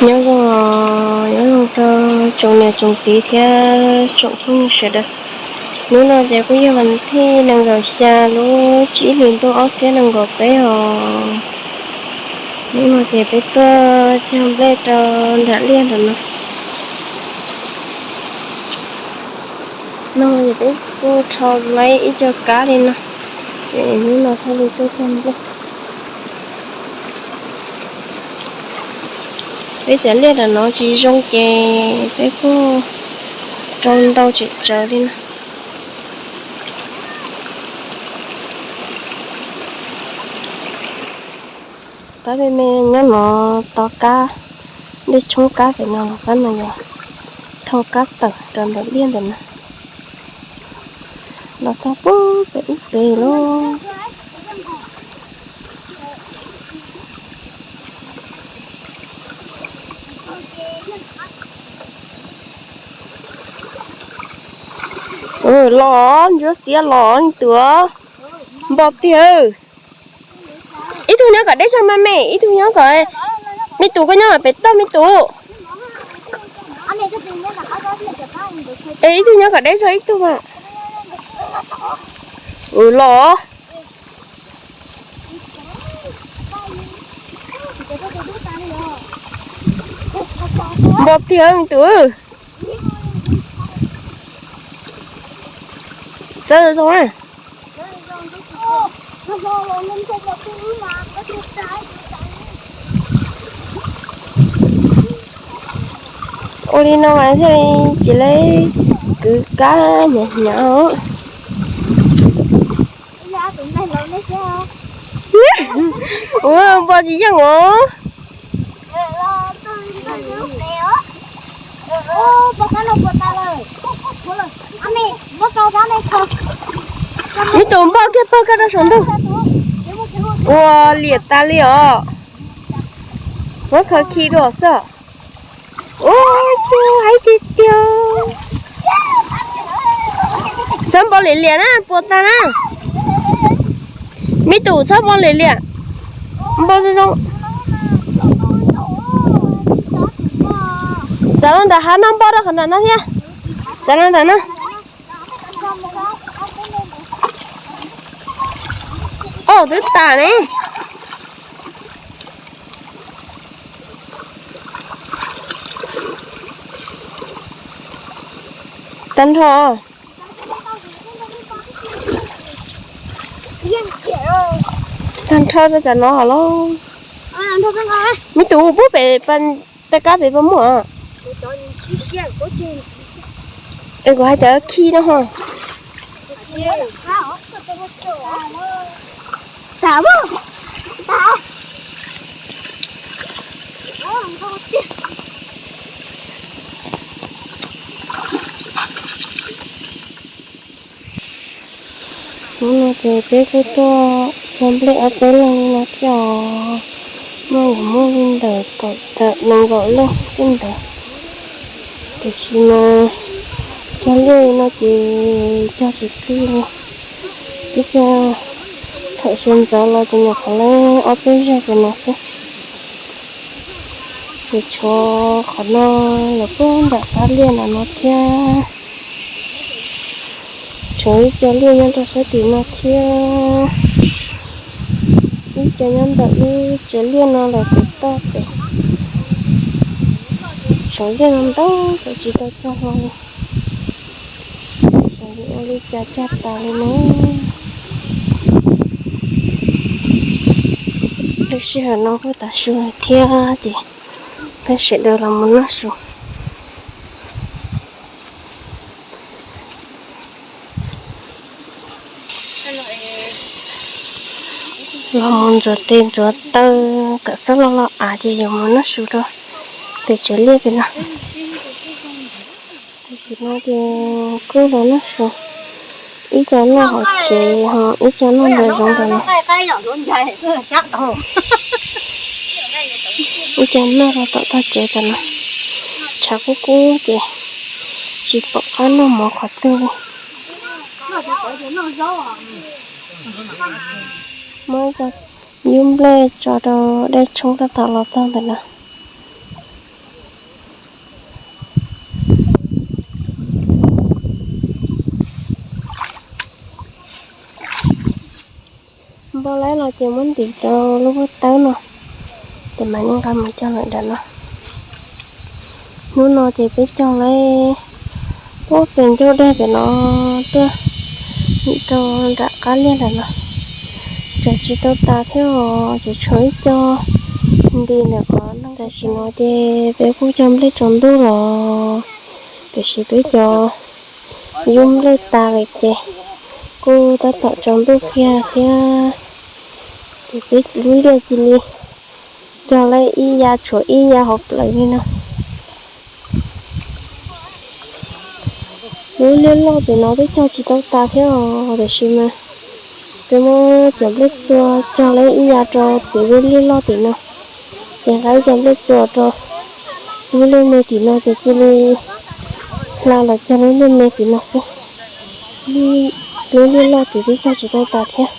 Nyob zoo, nyob zoo rau tsoom niam tsoom txiv thiab tsoom phooj ywg sawv daws. Hnub no ces kuj yog vas thib nees nkaum xya lub tsib hlis ntuj ob txhiab nees nkaum peb os. Hnub no ces peb tuaj cog nplej rau nram liaj ntawm no. No ces peb kuj rho laib ib co kab li no, ces hnub no thiaj li tuaj cog nplej. Peb cov liaj ntawm no tsis zoo ces peb kuj rau ntau tsem tsawv li no. Pab me me nyob no tos kab, dej tshoob kab pem no los pab no yog thau kab tawm rau ntawm liaj ntawm no. Los txog pub pem ub pem lawm. Los ntsuab xiab los tuaj npog tiag. Ib tug nyob kom deb zog mas me, ib tug nyob kom, me tus koj nyob mas pem toj me tus. Es ib tug nyob kom deb zog ib tug mas. Los. Npog tiag me tus. Txawb zoo na. Ua li no mas thiaj li tsis lawv kwv kab hnyav hnyav. Ua npog tsis yeej os. Muab tus npog kiag pog koj rau saum ntug. Ua liam tas li os. Muab khaws khi dua xwb. Ua tsis haib tiag tiag. Txhob npog liam liam na, puas tas na. Me tus txhob npog liam liam. Npog zoo zoo. Txav los ntawm hav no npog rau qhov nram no thiab. Txav los ntawm no. Ob twb tas ne. Tag nrho. Tag nrho rau tam no los. Me tus pub pem tag kab pem puas muaj? Es kuv hais tias khi no ho. Hnub no ces peb kuj tuaj cog nplej ob peb leeg li no thiab os. Muaj yuav muaj li ntawm kaum tawm nees nkaum leej tej ntawd. Tiam sis mas cog liaj no ces cog tsis plig li. Ib co thaum sawv ntxov los ces nyuam qhuav lawb ob peb zaug pem no xwb. Ces tshuav qhov no los puag nram qab liaj nram no thiab. Tshuav ib co liaj nyob rau sab tim no thiab. Ib co nyob ntawm lub tsev liaj no lawm pem toj pem. Tshuav liaj no ntau ces tsis tau cog hlo li. Xyov yuav ua li cas cog tas li ne. Lub sij hawm no kuj tav su thiab ces peb sawv daws los mus noj su. Los mus ntxuav tes ntxuav taw kom xob loj loj av ces yuav mus noj su rau pem tsev liaj pem no. Tam sim no ces kuj los noj su, ib co noj hauv tsev ho ib co noj ntawm zoov ntawm no. Ib co noj rau tom tog tsev tam no. Tshav kub kub ces tsis pom qab noj mov qhov twg li. Muab ib co yub nplej tso rau dej tshoob tab tom los txog ntawm no. Ces muab ntim rau lub pob tawb no, ces mam li nqa mus cog lawm nram no. Hnub no ces peb cog lawm puag pem ncauj dej pem no tuaj rau nram qab liaj nram no. Tseem tsis tau tas thiab os, ces tshuav ib co nti ntawm qhov no. Tam sim no ces peb kuj cog nplej tsaus ntuj los, tiam sis peb cov yub nplej tas lawm ces kuj tab tom tsaus ntuj kiag thiab. Ces peb lub liaj cia li cog lawm ib yav, tshuav ib yav hauv plawv li no. Lub liaj loj tim no twb cog tsis tau tas thiab os, tiam sis mas peb muab cov nplej txua cog lawm ib yav rau tim lub liaj loj tim no, ces nqa ib co nplej txua rau lub liaj me tim no ces cia li hla los cog lub liaj me tim no xwb. Lub liaj loj tim twb cog tsis tau tas thiab.